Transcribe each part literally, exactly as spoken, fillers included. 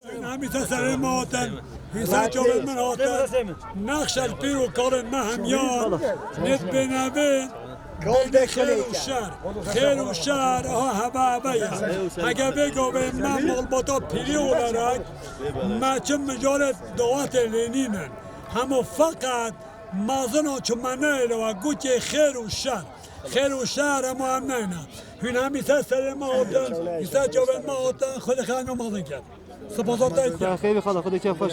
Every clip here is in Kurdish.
Hemî te serê me hatin, hîsa çavên min hatin. Nexşel pîr û kalên me hemiyan, nêt bênevê, bêdê xêr û şer. Xêr û şer, aha hebe hebe ye. Hege vê gavê me malbata pîrî olarak, me çi mijarê dawetê lê nînin. Hemo feqet mezin û çimeneyê li we goçê xêr û şer. Xêr û şer hema em neyne. Hûn hemî ser serê me hatin, hîsa çavên me hatin, Xwedê xêr hema mezin ket. Spas te. Xêr xala, Xwedê kêf xweş.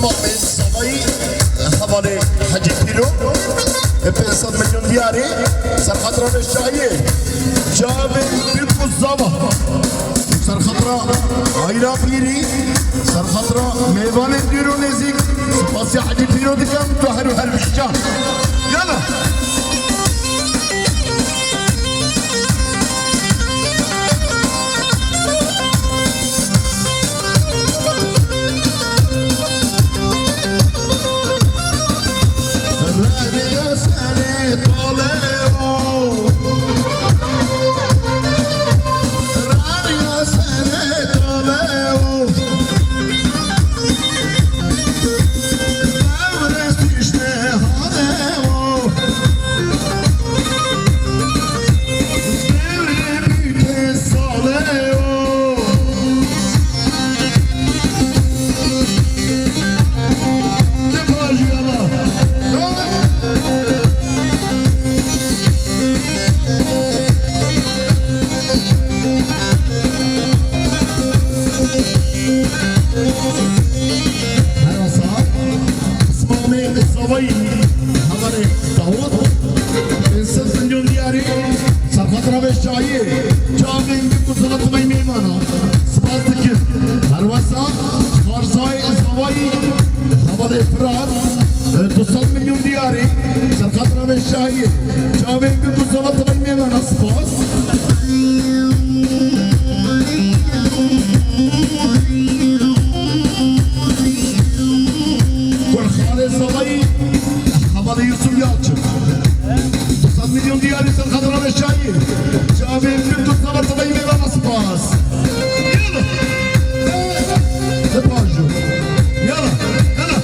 Mamê Zavayî, hevalê Hecî Pîro, pênc sed milyon diyarî, serxatra vê şahiyê, çavê bîk û zava, serxatra aîla pîrî, serxatra mêvanê dûr û nêzîk, spasiya Hecî Pîro dikim, tu her û her bişcan. Yala! Her wisa, Qismamê Zavayî, hevalê Dawud, pênc sed milyon diyarî, serxatra vê şahiyê, çavên bîk û zava tevayî mêvana, spas dikim. Her wisa, Xarzayê Zavayî, hevalê Firat, du sed milyon diyarî, serxatra vê şahiyê, çavên bîk û zava tevayî mêvana, spas. Kurxalê Zavayî, hevalê Yusuf Yalçın. Du sed milyon diyarî serxatra vê şahiyê. Çavên bîk û zava tevayî mêvana, spas. Yala. Spas jû. Yala. Yala.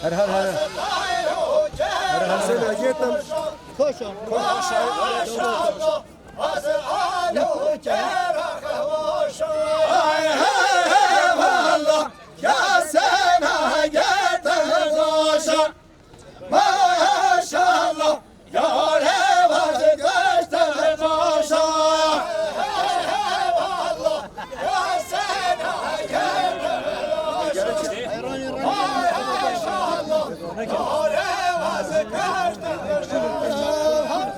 Her her her. Her her her. Koşun. Koşun. Maşallah, yare vazgeçtim maşa. Maşallah, yare vazgeçtim maşa.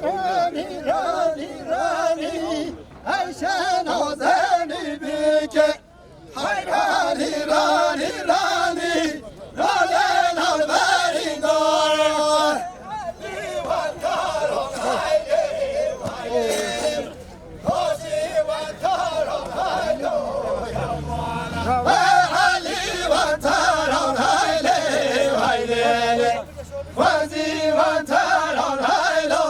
Rani, rani, rani, Ayşe nazeni bike. Hay rani, rani, rani, rani, rani, rani. Xwezî van taran haylo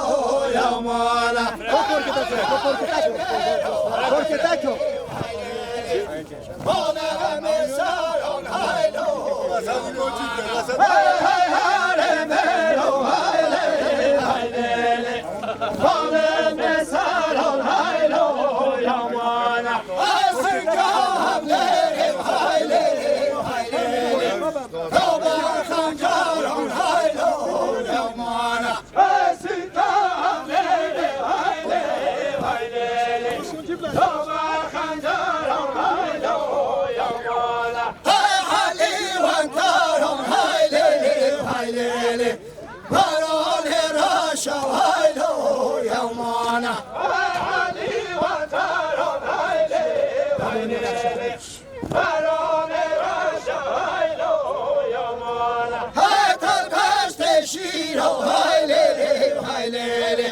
ya mala. Korkê te ço, korkê te ço. Korkê te ço. Bana me saran haylo. Hay hay hare mero hayle hayle. Bana me saran haylo ya mala. Asika hamle hayle hayle. Baba xancaran haylo ya mala. Heta kaşte şîro, hay lê lê, hay lê lê.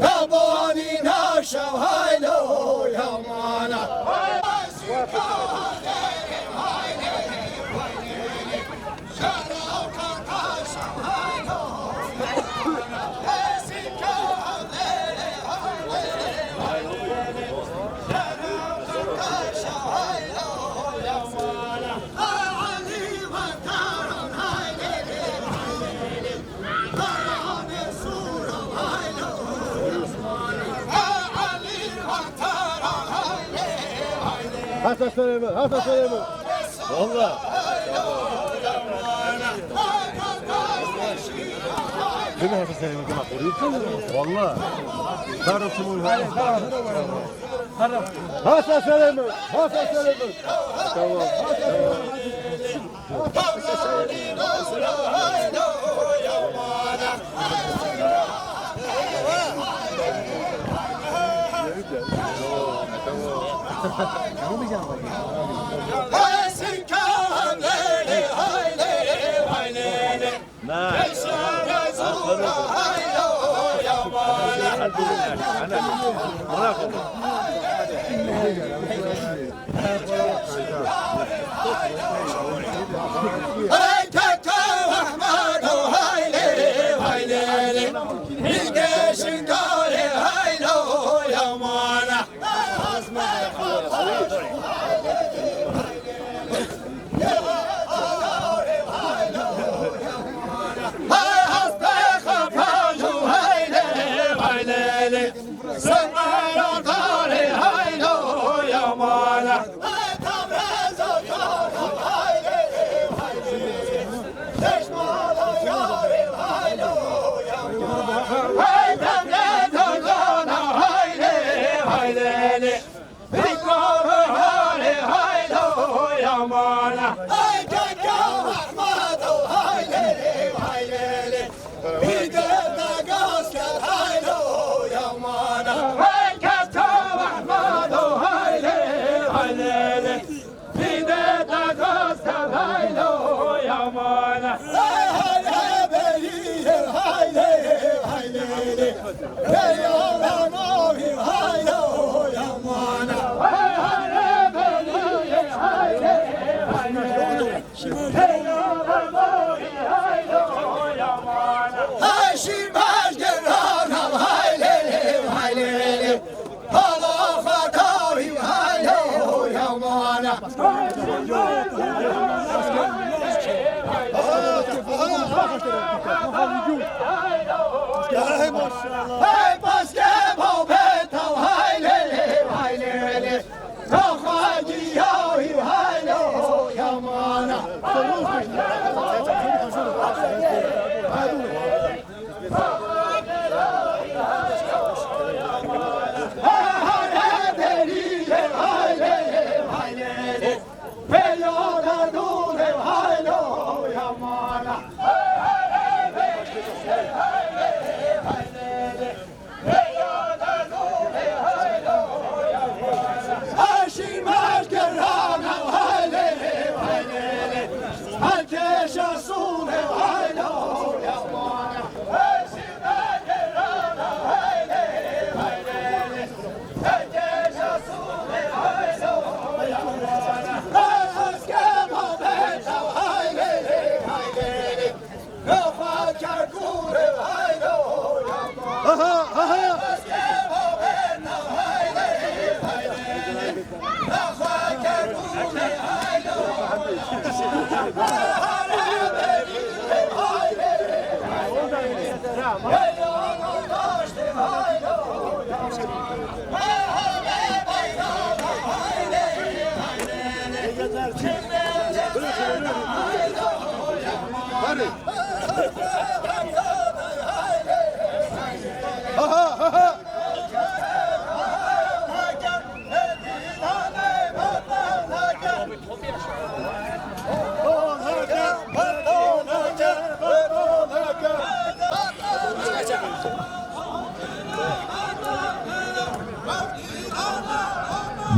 Rabanî naşa, hay lo, ya mana. Hasan Süleyman, Hasan Süleyman. Valla. Değil mi Hasan Süleyman? Valla. Sarı sumul. Hasan Süleyman, Hasan Süleyman. Tamam.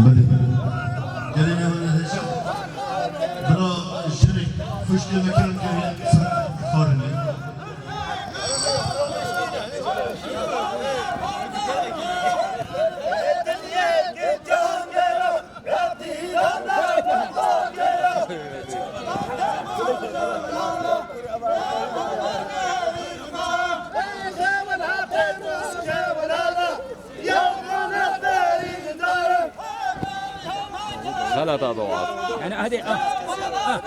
Belê. Gelê me hêja. Bira jinik fişkê me kirin kevin ser xwarinê. Xelata doğal. Yani hadi, ah, ah.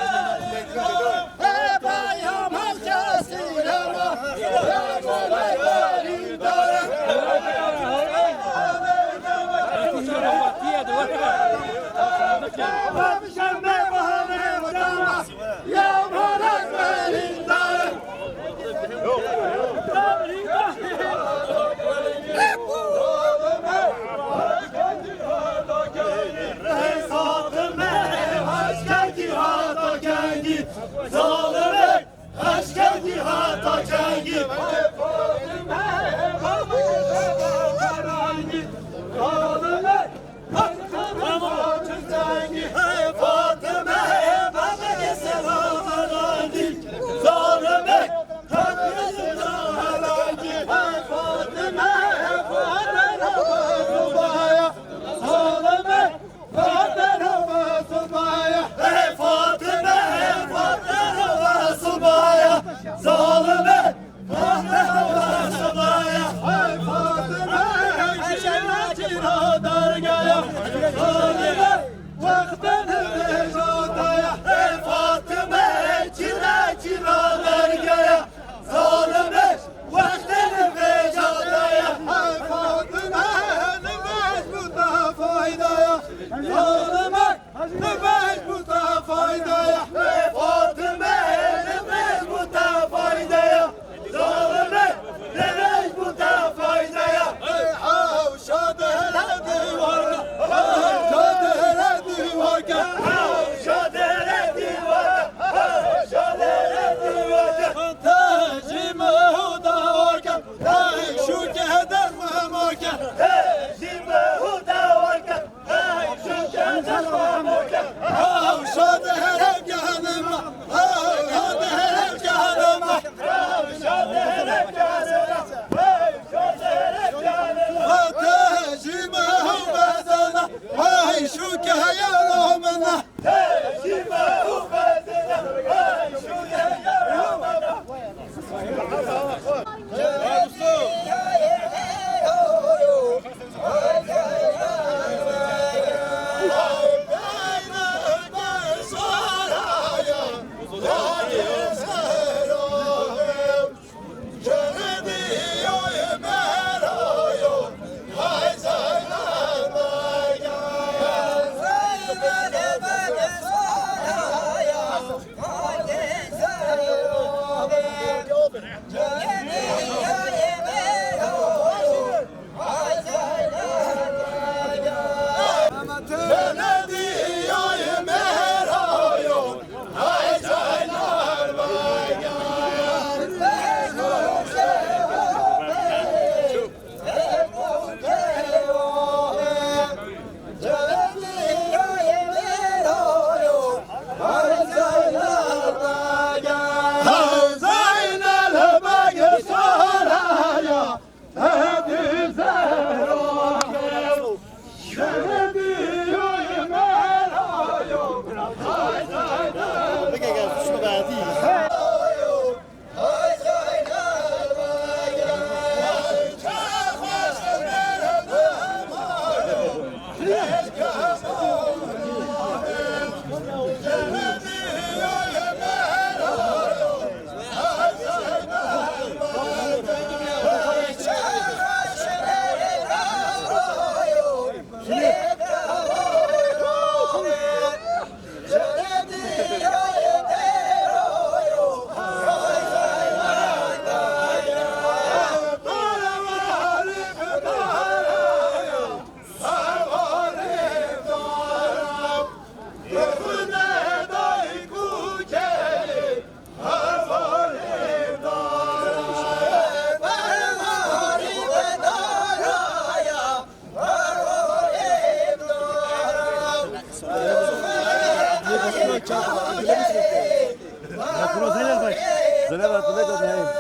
Fayda ya, Fatime, ne mecbuta fayda ya. Zalime, ne mecbuta fayda ya. Ey hawşa dere divaka, hawşa dere divaka, hawşa dere divaka, hawşa dere divaka. Tecime huda waka, ey şu keder mehmaka. Tecime huda waka. Zeynep, Zeynep, Zeynep.